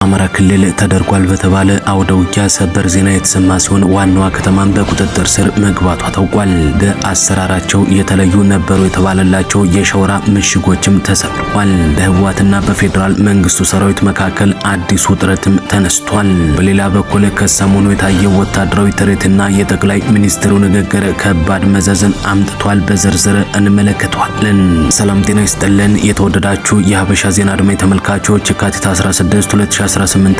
አማራ ክልል ተደርጓል በተባለ አውደ ውጊያ ሰበር ዜና የተሰማ ሲሆን ዋናዋ ከተማን በቁጥጥር ስር መግባቷ ታውቋል። በአሰራራቸው የተለዩ ነበሩ የተባለላቸው የሸውራ ምሽጎችም ተሰብረዋል። በህወሓትና በፌዴራል መንግስቱ ሰራዊት መካከል አዲስ ውጥረትም ተነስቷል። በሌላ በኩል ከሰሞኑ የታየው ወታደራዊ ትርኢትና የጠቅላይ ሚኒስትሩ ንግግር ከባድ መዘዝን አምጥቷል። በዝርዝር እንመለከተዋለን። ሰላም ጤና ይስጥልን። የተወደዳችሁ የሀበሻ ዜና አድማጭ ተመልካቾች፣ የካቲት 16 2018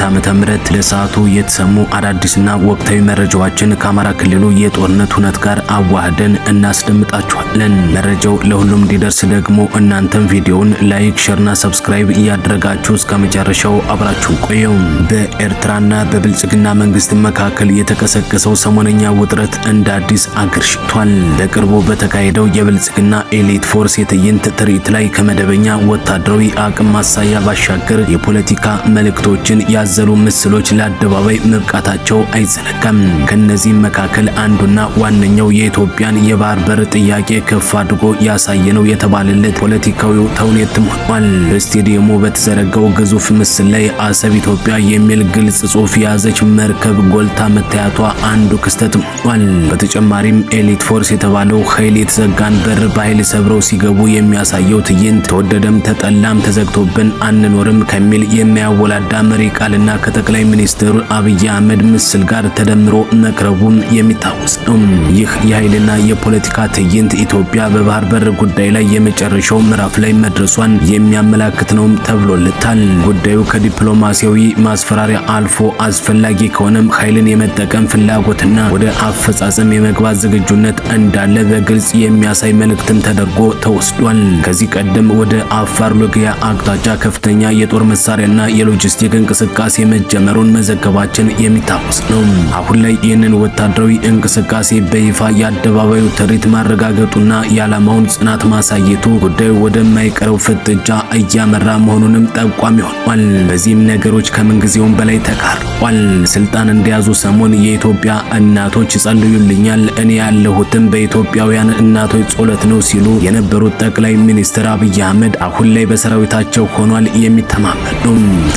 ዓ.ም ለሰዓቱ የተሰሙ አዳዲስና ወቅታዊ መረጃዎችን ከአማራ ክልሉ የጦርነት ሁነት ጋር አዋህደን እናስደምጣችኋለን። መረጃው ለሁሉም እንዲደርስ ደግሞ እናንተም ቪዲዮውን like፣ share ና subscribe እያደረጋችሁ እስከ መጨረሻው አብራችሁ ቆዩ። በኤርትራና በብልጽግና መንግስት መካከል የተቀሰቀሰው ሰሞነኛ ውጥረት እንደ አዲስ አገርሽቷል። በቅርቡ በተካሄደው የብልጽግና elite force የትዕይንት ትርኢት ላይ ከመደበኛ ወታደራዊ አቅም ማሳያ ባሻገር የፖለቲካ መልእክቶችን ያዘሉ ምስሎች ለአደባባይ መብቃታቸው አይዘነጋም። ከነዚህም መካከል አንዱና ዋነኛው የኢትዮጵያን የባህር በር ጥያቄ ከፍ አድርጎ ያሳየ ነው የተባለለት ፖለቲካዊው ተውኔትም ሆኗል። በስቴዲየሙ በተዘረጋው ግዙፍ ምስል ላይ አሰብ ኢትዮጵያ የሚል ግልጽ ጽሑፍ የያዘች መርከብ ጎልታ መታየቷ አንዱ ክስተት ሆኗል። በተጨማሪም elite force የተባለው ኃይል የተዘጋን በር በኃይል ሰብረው ሲገቡ የሚያሳየው ትዕይንት ተወደደም ተጠላም ተዘግቶብን አንኖርም ከሚል የማያወላዳ መሪ ቃልና ከጠቅላይ ሚኒስትር አብይ አህመድ ምስል ጋር ተደምሮ መቅረቡም የሚታወስ ነው። ይህ የኃይልና የፖለቲካ ትዕይንት ኢትዮጵያ በባህር በር ጉዳይ ላይ የመጨረሻው ምዕራፍ ላይ መድረሷን የሚያመላክት ነው ተብሎለታል። ጉዳዩ ከዲፕሎማሲያዊ ማስፈራሪያ አልፎ አስፈላጊ ከሆነም ኃይልን የመጠቀም ፍላጎትና ወደ አፈጻጸም የመግባት ዝግጁነት እንዳለ በግልጽ የሚያሳይ መልእክትም ተደርጎ ተወስዷል። ከዚህ ቀደም ወደ አፋር ሎጊያ አቅጣጫ ከፍተኛ የጦር መሳሪያና የሎጂስቲክ እንቅስቃሴ መጀመሩን መዘገባችን የሚታወስ ነው። አሁን ላይ ይህንን ወታደራዊ እንቅስቃሴ በይፋ የአደባባዩ ትርኢት ማረጋገጡና የዓላማውን ጽናት ማሳየቱ ጉዳዩ ወደማይቀረው ፍጥጫ እያመራ መሆኑንም ጠቋሚ ሆኗል። በዚህም ነገሮች ከምንጊዜውም በላይ ተቃርቧል። ስልጣን እንደያዙ ሰሞን የኢትዮጵያ እናቶች ይጸልዩልኛል፣ እኔ ያለሁትም በኢትዮጵያውያን እናቶች ጸሎት ነው ሲሉ የነበሩት ጠቅላይ ሚኒስትር አብይ አህመድ አሁን ላይ በሰራዊታቸው ሆኗል የሚተማመኑ።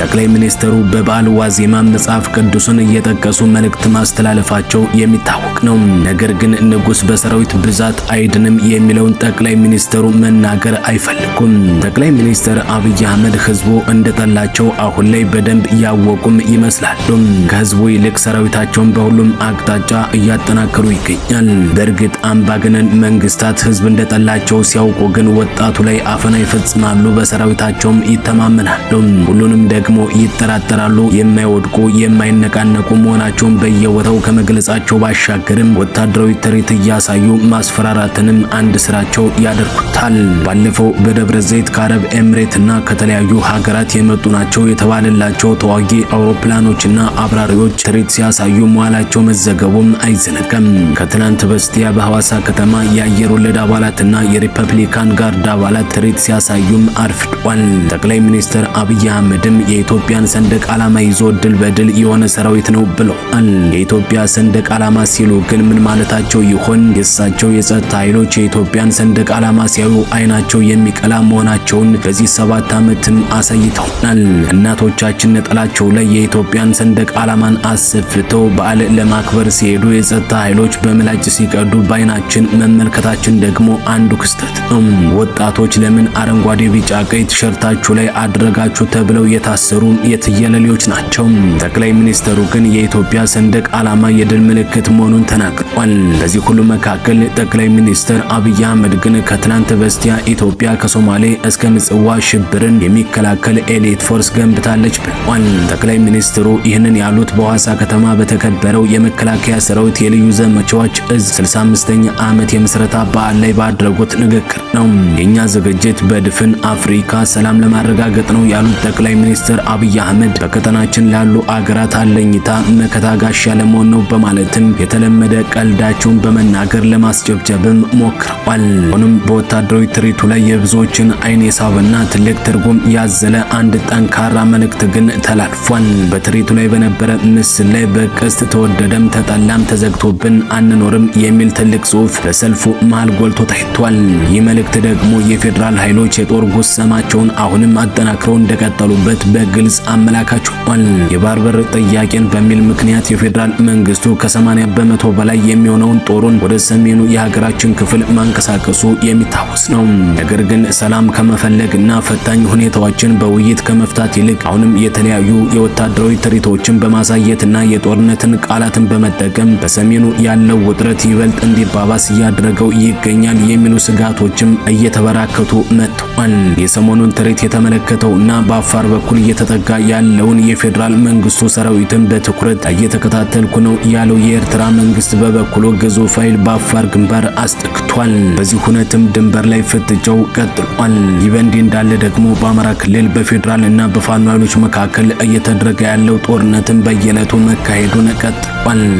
ጠቅላይ ሚኒስትሩ በበዓል ዋዜማ መጽሐፍ ቅዱስን እየጠቀሱ መልእክት ማስተላለፋቸው የሚታወቅ ነው። ነገር ግን ንጉሥ በሰራዊት ብዛት አይድንም የሚለውን ጠቅላይ ሚኒስትሩ መናገር አይፈልጉም። ጠቅላይ ሚኒስትር አብይ አህመድ ህዝቡ እንደጠላቸው አሁን ላይ በደንብ ያወቁም ይመስላሉ። ከህዝቡ ይልቅ ሰራዊታቸውን በሁሉም አቅጣጫ እያጠናከሩ ይገኛል። በእርግጥ አምባገነን መንግስታት ህዝብ እንደጠላቸው ሲያውቁ ግን ወጣቱ ላይ አፈና ይፈጽማሉ፣ በሰራዊታቸውም ይተማመናሉ። ሁሉንም ደግሞ ይጠራጠራሉ። የማይወድቁ የማይነቃነቁ መሆናቸውን በየቦታው ከመግለጻቸው ባሻገርም ወታደራዊ ትርኢት እያሳዩ ማስፈራራትንም አንድ ስራቸው ያደርጉታል። ባለፈው በደብረ ዘይት ከአረብ ኤምሬት እና ከተለያዩ ሀገራት የመጡ ናቸው የተባለላቸው ተዋጊ አውሮፕላኖችና አብራሪዎች ትርኢት ሲያሳዩ መዋላቸው መዘገቡም አይዘነጋም። ከትናንት በስቲያ በሐዋሳ ከተማ የአየር ወለድ አባላትና የሪፐብሊካን ጋርድ አባላት ትርኢት ሲያሳዩም አርፍዷል። ጠቅላይ ሚኒስትር አብይ አህመድም የኢትዮጵያን ሰንደቅ ዓላማ ይዞ ድል በድል የሆነ ሰራዊት ነው ብለዋል። የኢትዮጵያ ሰንደቅ ዓላማ ሲሉ ግን ምን ማለታቸው ይሆን? የእሳቸው የጸጥታ ኃይሎች የኢትዮጵያን ሰንደቅ ዓላማ ሲያዩ አይናቸው የሚቀላ መሆናቸውን በዚህ 7 ዓመትም አሳይተውናል። እናቶቻችን ነጠላቸው ላይ የኢትዮጵያን ሰንደቅ ዓላማን አስፍተው በዓል ለማክበር ሲሄዱ የጸጥታ ኃይሎች በምላጭ ሲቀዱ በአይናችን መመልከታችን ደግሞ አንዱ ክስተት ነው። ወጣቶች ለምን አረንጓዴ፣ ቢጫ፣ ቀይ ቲሸርታችሁ ላይ አድረጋችሁ ተብለው የታሰሩ የትየለሌዎች ናቸው። ጠቅላይ ሚኒስትሩ ግን የኢትዮጵያ ሰንደቅ ዓላማ የድል ምልክት መሆኑን ተናግሯል። በዚህ ሁሉ መካከል ጠቅላይ ሚኒስትር አብይ አህመድ ግን ከትናንት በስቲያ ኢትዮጵያ ከሶማሌ እስከ ምጽዋ ሽብርን የሚከላከል elite force ገንብታለች ብለዋል። ጠቅላይ ሚኒስትሩ ይህንን ያሉት በሐዋሳ ከተማ በተከበረው የመከላከያ ሰራዊት የልዩ ዘመቻዎች እዝ 65ኛ ዓመት የምስረታ በዓል ላይ ባደረጉት ንግግር ነው። የኛ ዝግጅት በድፍን አፍሪካ ሰላም ለማረጋገጥ ነው ያሉት ጠቅላይ ሚኒስትር አብይ አህመድ በቀጠናችን ላሉ አገራት አለኝታ መከታ ጋሻ ለመሆን ነው በማለትም የተለመደ ቀልዳቸውን በመናገር ለማስጨብጨብም ሞክረዋል። ሆኖም በወታደራዊ ትርኢቱ ላይ የብዙዎችን ዓይን የሳበና ትልቅ ትርጉም ያዘለ አንድ ጠንካራ መልእክት ግን ተላልፏል። በትርኢቱ ላይ በነበረ ምስል ላይ በቀስት ተወደደም ተጠላም ተዘግቶብን አንኖርም የሚል ትልቅ ጽሑፍ በሰልፉ መሃል ጎልቶ ታይቷል። ይህ መልእክት ደግሞ የፌዴራል ኃይሎች የጦር ጉሰማቸውን አሁንም አጠናክረው እንደቀጠሉበት በግልጽ አመላካች ተነግሯል። የባህር በር ጥያቄን በሚል ምክንያት የፌዴራል መንግስቱ ከ80% በላይ የሚሆነውን ጦሩን ወደ ሰሜኑ የሀገራችን ክፍል ማንቀሳቀሱ የሚታወስ ነው። ነገር ግን ሰላም ከመፈለግና ፈታኝ ሁኔታዎችን በውይይት ከመፍታት ይልቅ አሁንም የተለያዩ የወታደራዊ ትርኢቶችን በማሳየትና የጦርነትን ቃላትን በመጠቀም በሰሜኑ ያለው ውጥረት ይበልጥ እንዲባባስ እያደረገው ይገኛል የሚሉ ስጋቶችም እየተበራከቱ መጥተዋል። የሰሞኑን ትርኢት የተመለከተውና በአፋር በኩል እየተጠጋ ያለውን የፌዴራል መንግስቱ ሰራዊትን በትኩረት እየተከታተልኩ ነው ያለው የኤርትራ መንግስት በበኩሉ ግዙፍ ኃይል በአፋር ግንባር አስጠግቷል። በዚህ ሁነትም ድንበር ላይ ፍጥጫው ቀጥሏል። ይህ በእንዲህ እንዳለ ደግሞ በአማራ ክልል በፌዴራል እና በፋኖ ኃይሎች መካከል እየተደረገ ያለው ጦርነትን በየዕለቱ መካሄዱን ቀጥሏል።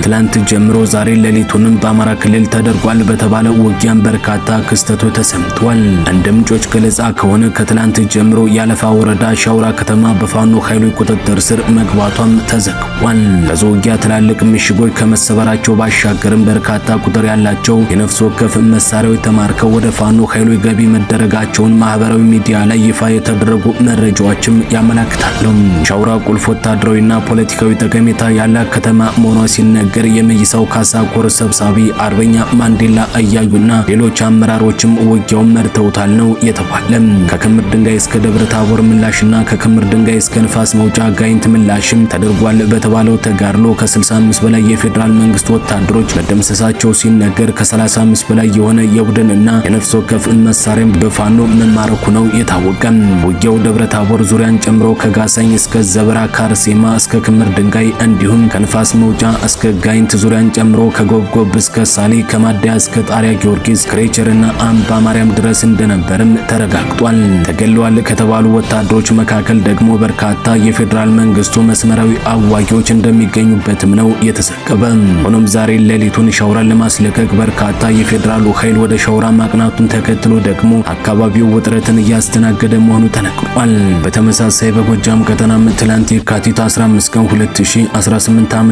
ትላንት ጀምሮ ዛሬ ሌሊቱንም በአማራ ክልል ተደርጓል በተባለ ውጊያም በርካታ ክስተቶች ተሰምተዋል። እንደ ምንጮች ገለጻ ከሆነ ከትላንት ጀምሮ የአለፋ ወረዳ ሻውራ ከተማ በፋኖ ኃይሎች ቁጥጥር ስር መግባቷም ተዘግቧል። በዚህ ውጊያ ትላልቅ ምሽጎች ከመሰበራቸው ባሻገርም በርካታ ቁጥር ያላቸው የነፍስ ወከፍ መሳሪያዎች ተማርከው ወደ ፋኖ ኃይሎች ገቢ መደረጋቸውን ማህበራዊ ሚዲያ ላይ ይፋ የተደረጉ መረጃዎችም ያመላክታሉ። ሻውራ ቁልፍ ወታደራዊና ፖለቲካዊ ጠቀሜታ ያላት ከተማ መሆኗ ሲነገር የመይሳው ካሳ ኮር ሰብሳቢ አርበኛ ማንዴላ እያዩና ሌሎች አመራሮችም ውጊያውን መርተውታል ነው የተባለ። ከክምር ድንጋይ እስከ ደብረ ታቦር ምላሽና ከክምር ድንጋይ እስከ ንፋስ መውጫ ጋይንት ምላሽም ተደርጓል በተባለው ተጋድሎ ከ65 በላይ የፌዴራል መንግስት ወታደሮች መደምሰሳቸው ሲነገር ከ35 በላይ የሆነ የቡድንና የነፍስ ወከፍ መሳሪያም በፋኖ መማረኩ ነው የታወቀ። ውጊያው ደብረ ታቦር ዙሪያን ጨምሮ ከጋሳኝ እስከ ዘበራ ካርሴማ እስከ ክምር ድንጋይ እንዲሁም ከንፋስ መውጫ እስከ ጋይንት ዙሪያን ጨምሮ ከጎብጎብ እስከ ሳሌ ከማደያ እስከ ጣሪያ ጊዮርጊስ ክሬቸርና አምባ ማርያም ድረስ እንደነበርም ተረጋግጧል። ተገለዋል ከተባሉ ወታደሮች መካከል ደግሞ በርካታ የፌዴራል መንግስቱ መስመራዊ አዋጊዎች እንደሚገኙበትም ነው የተዘገበ። ሆኖም ዛሬ ሌሊቱን ሻውራን ለማስለቀቅ በርካታ የፌዴራሉ ኃይል ወደ ሻውራ ማቅናቱን ተከትሎ ደግሞ አካባቢው ውጥረትን እያስተናገደ መሆኑ ተነግሯል። በተመሳሳይ በጎጃም ቀጠናም ትላንት የካቲት 15 ቀን 2018 ዓ.ም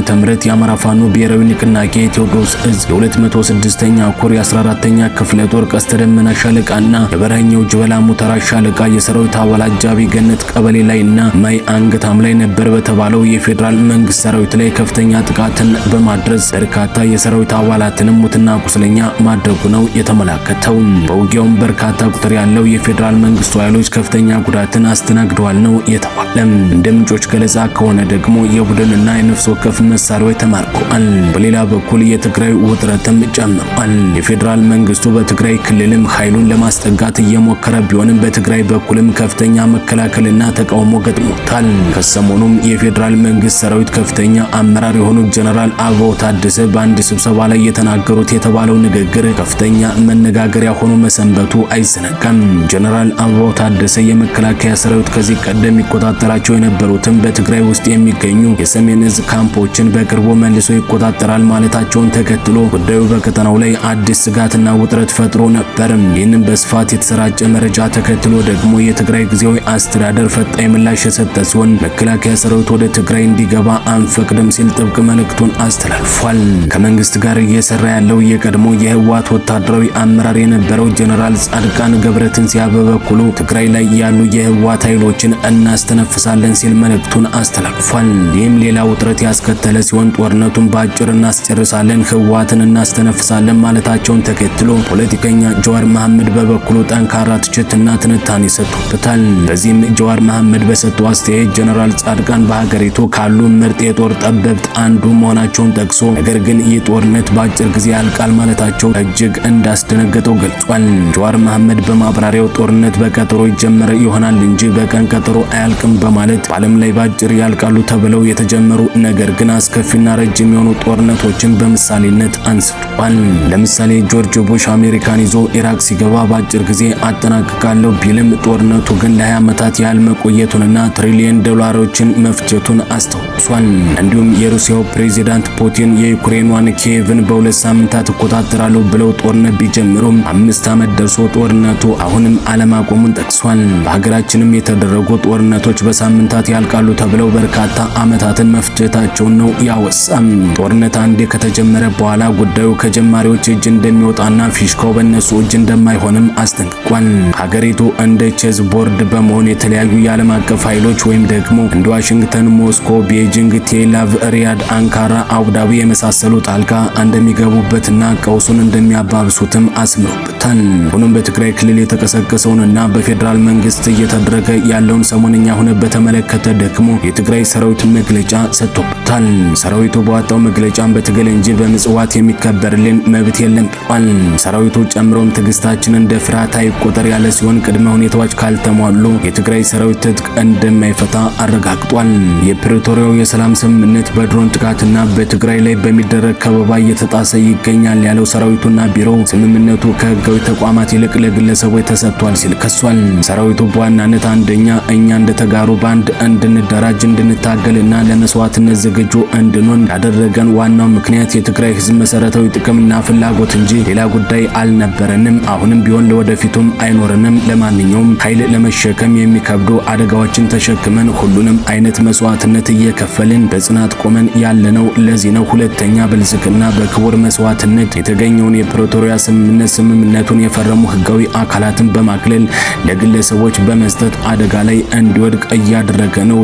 የአማራ ፋኖ ብሔራዊ ንቅናቄ ቴዎድሮስ እዝ የ206ኛ ኮር የ14ኛ ክፍለ ጦር ቀስተ ደመና ሻለቃና የበረሃኛው ጅበላ ሙተራ ሻለቃ የሰራዊት አባል አጃቢ ገነት ቀበሌ ላይና ማይ አንገታም ላይ ነበር በተባለው የፌዴራል መንግስት ሰራዊት ላይ ከፍተኛ ጥቃትን በማድረስ በርካታ የሰራዊት አባላትንም ሙትና ቁስለኛ ማድረጉ ነው የተመላከተው። በውጊያውም በርካታ ቁጥር ያለው የፌዴራል መንግስቱ ኃይሎች ከፍተኛ ጉዳትን አስተናግደዋል ነው የተባለ። እንደ ምንጮች ገለጻ ከሆነ ደግሞ የቡድንና የነፍስ ወከፍ መሳሪያዎች ተማርከዋል። በሌላ በኩል የትግራይ ውጥረትም ጨምሯል። የፌዴራል መንግስቱ በትግራይ ክልልም ኃይሉን ለማስጠጋት እየሞከረ ቢሆንም በትግራይ በኩልም ከፍተኛ መከላከልና ተቃውሞ ገጥሞታል። ከሰሞኑም የፌዴራል መንግስት ሰራዊት ከፍተኛ አመራር የሆኑት ጀነራል አበባው ታደሰ በአንድ ስብሰባ ላይ የተናገሩት የተባለው ንግግር ከፍተኛ መነጋገሪያ ሆኖ መሰንበቱ አይዘነጋም። ጀነራል አበባው ታደሰ የመከላከያ ሰራዊት ከዚህ ቀደም ይቆጣጠራቸው የነበሩትን በትግራይ ውስጥ የሚገኙ የሰሜን እዝ ካምፖችን በቅርቡ መልሶ ይቆጣጠራል ማለታቸውን ተከትሎ ጉዳዩ በቀጠናው ላይ አዲስ ስጋትና ውጥረት ፈጥሮ ነበር። ይህንን በስፋት የተሰራጨ መረጃ ተከትሎ ደግሞ የትግራይ ጊዜያዊ አስተዳደር ፈጣን ምላሽ የሰጠ ሲሆን መከላከያ ሰራዊት ወደ ትግራይ እንዲገባ አንፈቅድም ሲል ጥብቅ መልእክቱን አስተላልፏል። ከመንግስት ጋር እየሰራ ያለው የቀድሞ የህወሓት ወታደራዊ አመራር የነበረው ጀነራል ጻድቃን ገብረትንሳኤ በበኩሉ ትግራይ ላይ ያሉ የህወሓት ኃይሎችን እናስተነፍሳለን ሲል መልእክቱን አስተላልፏል። ይህም ሌላ ውጥረት ያስከተለ ሲሆን ጦርነቱን በአጭር እናስጨርሳለን፣ ህወሓትን እናስተነፍሳለን ማለታቸውን ተከትሎ ፖለቲከኛ ጀዋር መሐመድ በበኩሉ ጠንካራ ትችትና ትንታኔ ሰጥቶበታል። በዚህም ጀዋር መሐመድ በሰጠው አስተያየት ጀነራል ጻድቃን በሀገሪቱ ካሉ ምርጥ የጦር ጠበብት አንዱ መሆናቸውን ጠቅሶ ነገር ግን ይህ ጦርነት በአጭር ጊዜ ያልቃል ማለታቸው እጅግ እንዳስደነገጠው ገልጿል። ጀዋር መሐመድ በማብራሪያው ጦርነት በቀጠሮ ይጀመር ይሆናል እንጂ በቀን ቀጠሮ አያልቅም በማለት በዓለም ላይ በአጭር ያልቃሉ ተብለው የተጀመሩ ነገር ግን አስከፊና ረጅም የሆኑ ጦርነቶችን በምሳሌነት አንስቷል። ለምሳሌ ጆርጅ ቡሽ አሜሪካን ይዞ ኢራቅ ሲገባ በአጭር ጊዜ አጠናቅቃለሁ ቢልም ጦርነቱ ግን ለ20 ዓመታት ያህል መቆየቱንና ትሪሊየን ዶላሮችን መፍጀቱን አስታውሷል። እንዲሁም የሩሲያው ፕሬዚዳንት ፑቲን የዩክሬኗን ኪየቭን በ2 ሳምንታት እቆጣጠራለሁ ብለው ጦርነት ቢጀምሩም 5 ዓመት ደርሶ ጦርነቱ አሁንም አለማቆሙን ጠቅሷል። በሀገራችንም የተደረጉ ጦርነቶች በሳምንታት ያልቃሉ ተብለው በርካታ ዓመታትን መፍጀታቸውን ነው ያወሳም። ጦርነት አንዴ ከተጀመረ በኋላ ጉዳዩ ከጀማሪዎች እጅ እንደሚወጣና ፊሽካው በእነሱ እጅ እንደማይሆንም አስጠንቅቋል። ሀገሪቱ እንደ chess board በመሆን የተለያዩ የዓለም አቀፍ ኃይሎች ወይም ደግሞ እንደ ዋሽንግተን፣ ሞስኮ፣ ቤጂንግ፣ ቴል አቪቭ፣ ሪያድ፣ አንካራ፣ አቡዳቢ የመሳሰሉ ጣልቃ እንደሚገቡበትና ቀውሱን እንደሚያባብሱትም አስምሮበታል። ሆኖም በትግራይ ክልል የተቀሰቀሰውንና በፌዴራል መንግስት እየተደረገ ያለውን ሰሞነኛ ሁነት በተመለከተ ደግሞ የትግራይ ሰራዊት መግለጫ ሰጥቶበታል። ሰራዊቱ በወጣው መግለጫን በትግል እንጂ በምጽዋት የሚከበርልን መብት የለም ብሏል። ሰራዊቱ ጨምሮም ትዕግስታችን እንደ ፍርሃት አይቆጠር ያለ ሲሆን ቅድመ ሁኔታዎች ካልተሟሉ የትግራይ ሰራዊት ትጥቅ እንደማይፈታ አረጋግጧል። የፕሪቶሪያው የሰላም ስምምነት በድሮን ጥቃትና በትግራይ ላይ በሚደረግ ከበባ እየተጣሰ ይገኛል ያለው ሰራዊቱና ቢሮው ስምምነቱ ከህጋዊ ተቋማት ይልቅ ለግለሰቦች ተሰጥቷል ሲል ከሷል። ሰራዊቱ በዋናነት አንደኛ እኛ እንደ ተጋሩ ባንድ እንድንደራጅ እንድንታገልና ለመስዋዕትነት ዝግጁ እንድንሆን ያደረገን ዋናው ምክንያት የትግራይ ህዝብ መሰረታዊ ጥቅምና ፍላጎት እንጂ ሌላ ጉዳይ አልነበረንም። አሁንም ቢሆን ለወደፊቱም አይኖረንም። ለማንኛውም ኃይል ለመሸከም የሚከብዱ አደጋዎችን ተሸክመን ሁሉንም አይነት መስዋዕትነት እየከፈልን በጽናት ቆመን ያለነው ለዚህ ነው። ሁለተኛ ብልጽግና በክቡር መስዋዕትነት የተገኘውን የፕሪቶሪያ ስምምነት ስምምነቱን የፈረሙ ህጋዊ አካላትን በማግለል ለግለሰቦች በመስጠት አደጋ ላይ እንዲወድቅ እያደረገ ነው።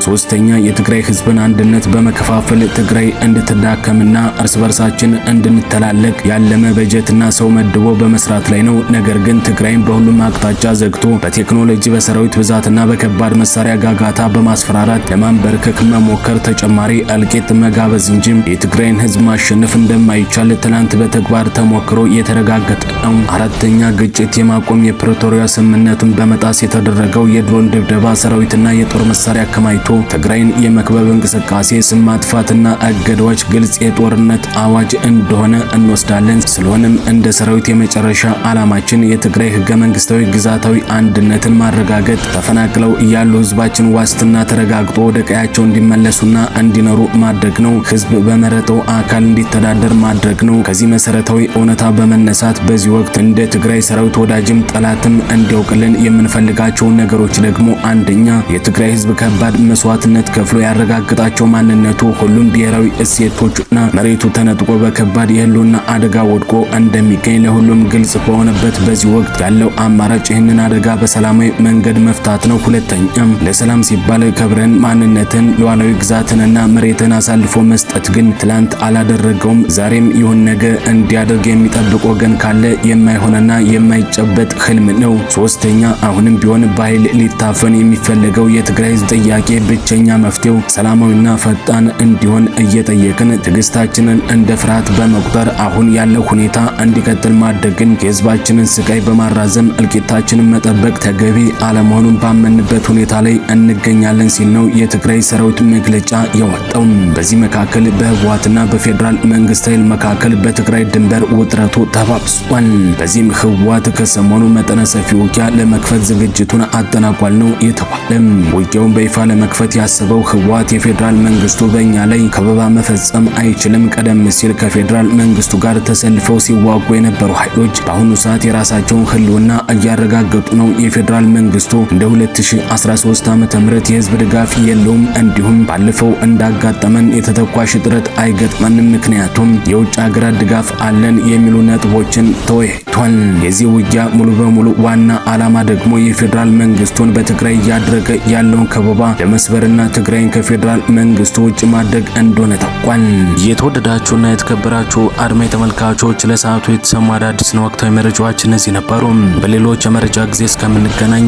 ሶስተኛ የትግራይ ህዝብን አንድነት በመከፋፈል ትግራይ እንድትዳከምና እርስ በርሳችን እንድንተላለቅ ያለመ በጀትና ሰው መድቦ በመስራት ላይ ነው። ነገር ግን ትግራይን በሁሉም አቅጣጫ ዘግቶ በቴክኖሎጂ በሰራዊት ብዛትና በከባድ መሳሪያ ጋጋታ በማስፈራራት ለማንበርከክ መሞከር ተጨማሪ እልቂት መጋበዝ እንጂ የትግራይን ህዝብ ማሸነፍ እንደማይቻል ትላንት በተግባር ተሞክሮ የተረጋገጠ ነው። አራተኛ ግጭት የማቆም የፕሪቶሪያ ስምምነቱን በመጣስ የተደረገው የድሮን ድብደባ ሰራዊትና የጦር መሳሪያ አከማችቶ ትግራይን የመክበብ እንቅስቃሴ፣ ስም ማጥፋትና እገዳዎች ግልጽ የጦርነት አዋጅ እንደሆነ እንወስዳለን። ስለሆነም እንደ ሰራዊት የመጨረሻ ዓላማችን የትግራይ ህገ መንግስታዊ ግዛታዊ አንድነትን ማረጋገጥ፣ ተፈናቅለው ያሉ ህዝባችን ዋስትና ተረጋግጦ ወደ ቀያቸው እንዲመለሱና እንዲኖሩ ማድረግ ነው። ህዝብ በመረጠው አካል እንዲተዳደር ማድረግ ነው። ከዚህ መሰረታዊ እውነታ በመነሳት በዚህ ወቅት እንደ ትግራይ ሰራዊት ወዳጅም ጠላትም እንዲያውቅልን የምንፈልጋቸው ነገሮች ደግሞ አንደኛ የትግራይ ህዝብ ከባድ መስዋዕትነት ከፍሎ ያረጋግጣቸው ማንነቱ፣ ሁሉም ብሔራዊ እሴቶቹና መሬቱ ተነጥቆ በከባድ የህልውና አደጋ ወድቆ እንደሚገኝ ለሁሉም ግልጽ በሆነበት በዚህ ወቅት ያለው አማራጭ ይህንን አደጋ በሰላማዊ መንገድ መፍታት ነው። ሁለተኛም ለሰላም ሲባል ክብርን፣ ማንነትን፣ ሉዓላዊ ግዛትንና መሬትን አሳልፎ መስጠት ግን ትላንት አላደረገውም፣ ዛሬም ይሁን ነገ እንዲያደርግ የሚጠብቅ ወገን ካለ የማይሆንና የማይጨበጥ ህልም ነው። ሶስተኛ አሁንም ቢሆን በኃይል ሊታፈን የሚፈለገው የትግራይ ህዝብ ጥያቄ ብቸኛ መፍትሄው ሰላማዊና ፈጣን እንዲሆን እየጠየቅን ትዕግስታችንን እንደ ፍርሃት በመቁጠር አሁን ያለው ሁኔታ እንዲቀጥል ማድረግን የህዝባችንን ስቃይ በማራዘም እልቂታችንን መጠበቅ ተገቢ አለመሆኑን ባመንበት ሁኔታ ላይ እንገኛለን ሲል ነው የትግራይ ሰራዊት መግለጫ ያወጣው። በዚህ መካከል በህወሓትና በፌዴራል መንግስት ኃይል መካከል በትግራይ ድንበር ውጥረቱ ተባብሷል። በዚህም ህወሓት ከሰሞኑ መጠነ ሰፊ ውጊያ ለመክፈት ዝግጅቱን አጠናቋል ነው የተባለ። ውጊያውን በይፋ ለመክፈት ያሰበው ህወሓት የፌዴራል መንግስቱ በእኛ ላይ ከበባ መፈጸም አይችልም፣ ቀደም ሲል ከፌዴራል መንግስቱ ጋር ተሰልፈው ሲዋጉ የነበሩ ኃይሎች በአሁኑ ሰዓት የራሳቸውን ህልውና እያረጋገጡ ነው። የፌዴራል መንግስቱ እንደ 2013 ዓ.ም የህዝብ ድጋፍ የለውም። እንዲሁም ባለፈው እንዳጋጠመን የተተኳሽ እጥረት አይገጥመንም፣ ምክንያቱም የውጭ ሀገራት ድጋፍ አለን የሚሉ ነጥቦችን ተወያይቷል። የዚህ ውጊያ ሙሉ በሙሉ ዋና ዓላማ ደግሞ የፌዴራል መንግስቱን በትግራይ እያደረገ ያለውን ከበባ ለመስበርና ትግራይን ከፌዴራል መንግስቱ ውጭ ማድረግ እንደሆነ ታውቋል። የተወደዳችሁና የተከበራችሁ አድማጭ ተመልካቾች ለሰዓቱ የተሰሙ አዳዲስና ወቅታዊ መረጃዎች እነዚህ ነበሩ። በሌሎች የመረጃ ጊዜ እስከምንገናኝ